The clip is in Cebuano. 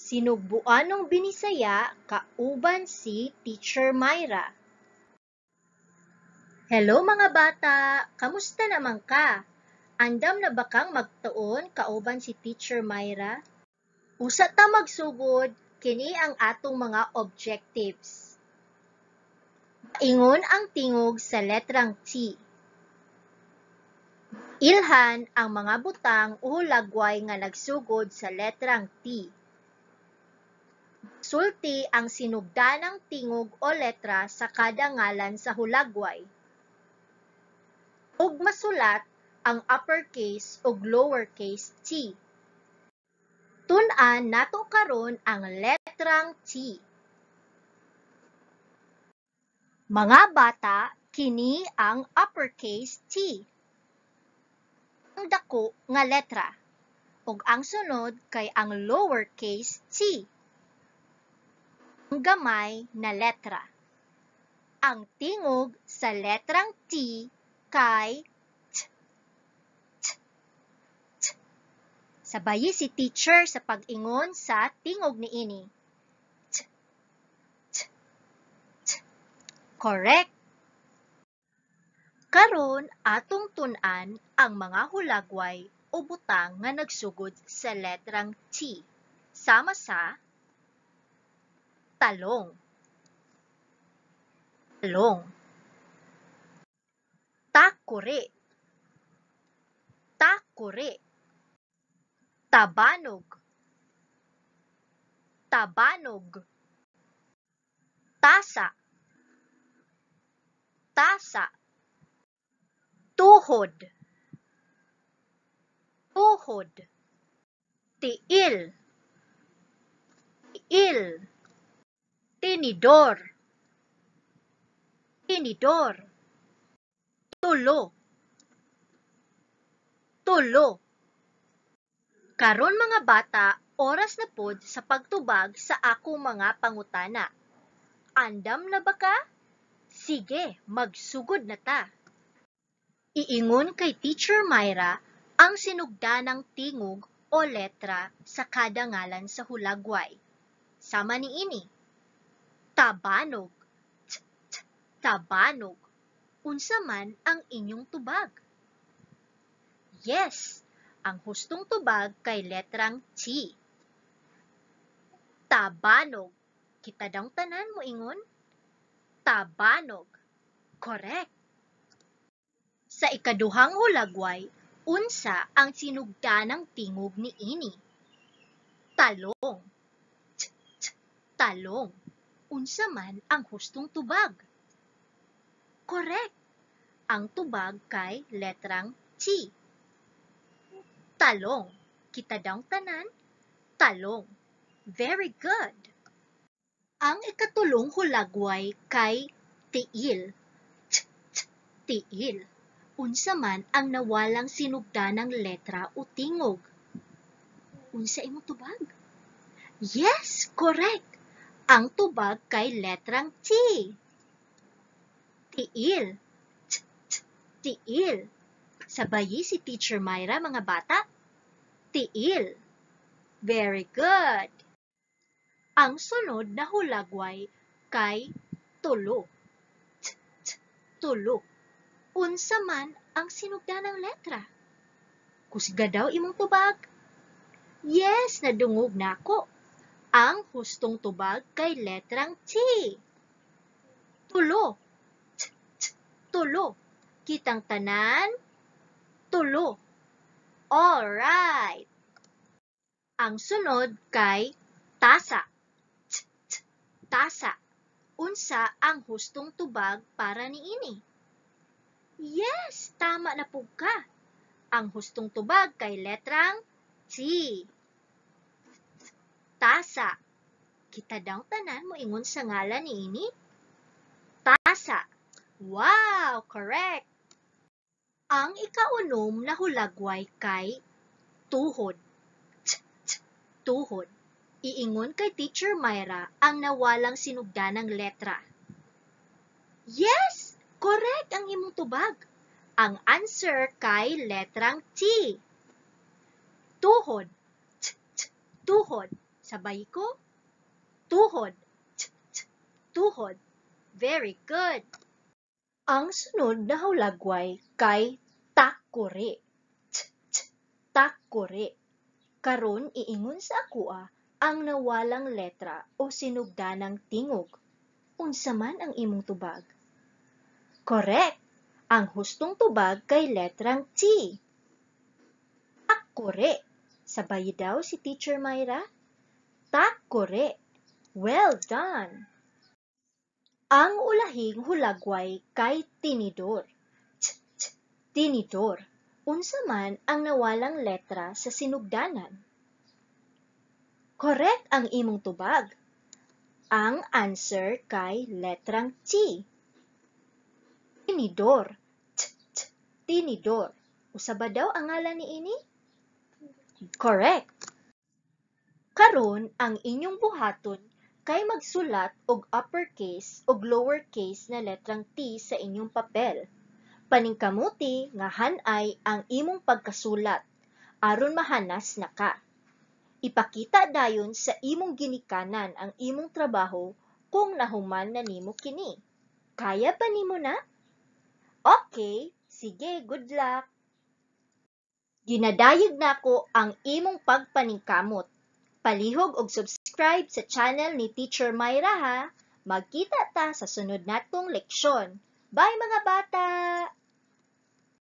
Sinugbuanong Binisaya kauban si Teacher Myra. Hello, mga bata! Kamusta naman ka? Andam na ba kang magtuon kauban si Teacher Myra? Usa ta magsugod, kini ang atong mga objectives. Ingon ang tingog sa letrang T. Ilhan ang mga butang o hulagway nga nagsugod sa letrang T. Sulti ang sinugdanang tingog o letra sa kada ngalan sa hulagway. Ug masulat ang uppercase ug lowercase t. Tun-an nato karon ang letrang T. Mga bata, kini ang uppercase T. Ang dako nga letra ug ang sunod kay ang lowercase t. Ang gamay na letra. Ang tingog sa letrang T kay T, T, T. Sabayi si teacher sa pag-ingon sa tingog niini. T, T, T. Correct! Karon atong tun-an ang mga hulagway o butang nga nagsugod sa letrang T. Sama sa talong, talong, takuri, takuri, tabanog, tabanog, tasa, tasa, tuhod, tuhod, tiil, tiil, tinidor, tinidor, tulo, tulo. Karon, mga bata, oras na pod sa pagtubag sa akong mga pangutana. Andam na ba ka? Sige, magsugod na ta. Iingon kay Teacher Myra ang sinugdanang tingog o letra sa kada ngalan sa hulagway. Sama niini. Tabanog, t, t, tabanog. Unsa man ang inyong tubag? Yes, ang hustong tubag kay letrang T. Tabanog. Kita daw tanan mo ingon? Tabanog. Correct. Sa ikaduhang hulagway, unsa ang sinugdanang tingog niini? Talong. T, t, talong. Unsa man ang hustong tubag? Correct. Ang tubag kay letrang T. Talong. Kita daw tanan? Talong. Very good. Ang ikatulong hulagway kay tiil. T, t, tiil. Unsa man ang nawalang sinugdanang letra o tingog? Unsa imong tubag? Yes, correct. Ang tubag kay letrang T. Tiil. T, t, tiil. Sabayi si Teacher Myra, mga bata. Tiil. Very good. Ang sunod na hulagway kay tulo. T, t, tulo. Unsa man ang sinugdanang letra? Kusga daw imong tubag? Yes, nadungog nako. Ang hustong tubag kay letrang T. Tulo. T, t, tulo. Kitang tanan? Tulo. Alright. Ang sunod kay tasa. T, t, tasa. Unsa ang hustong tubag para niini? Yes, tama na pud ka. Ang hustong tubag kay letrang T. Tasa. Kita daw tanan mo ingon sa ngalan niini? Tasa. Wow, correct. Ang ikaunom na hulagway kay tuhod. T, t, tuhod. Iingon kay Teacher Myra ang nawalang sinugdanang letra. Yes, correct ang imong tubag. Ang answer kay letrang T. Tuhod. T, t, tuhod. Sabay ko. Tuhod. T, t, tuhod. Very good. Ang sunod na hulagway kay takuri. T, t, takuri. Karon iingon sa akoa ang nawalang letra o sinugdanang tingog. Unsa man ang imong tubag? Correct! Ang hustong tubag kay letrang T. Takuri. Sabay daw si Teacher Myra. Takuri. Well done! Ang ulahing hulagway kay tinidor. T, t, tinidor. Unsa man ang nawalang letra sa sinugdanan? Correct ang imong tubag. Ang answer kay letrang T. Tinidor. T, t, tinidor. Usa ba daw ang ngalan niini? Correct. Karon ang inyong buhaton kay magsulat og uppercase ug lowercase na letrang T sa inyong papel. Paningkamuti nga han-ay ang imong pagkasulat aron mahanas na ka. Ipakita dayon sa imong ginikanan ang imong trabaho kung nahuman na nimo kini. Kaya ba nimo na? Okay, sige, good luck. Ginadayeg nako ang imong pagpaningkamot. Palihog og subscribe sa channel ni Teacher Myra ha. Magkita ta sa sunod natong leksyon. Bye, mga bata!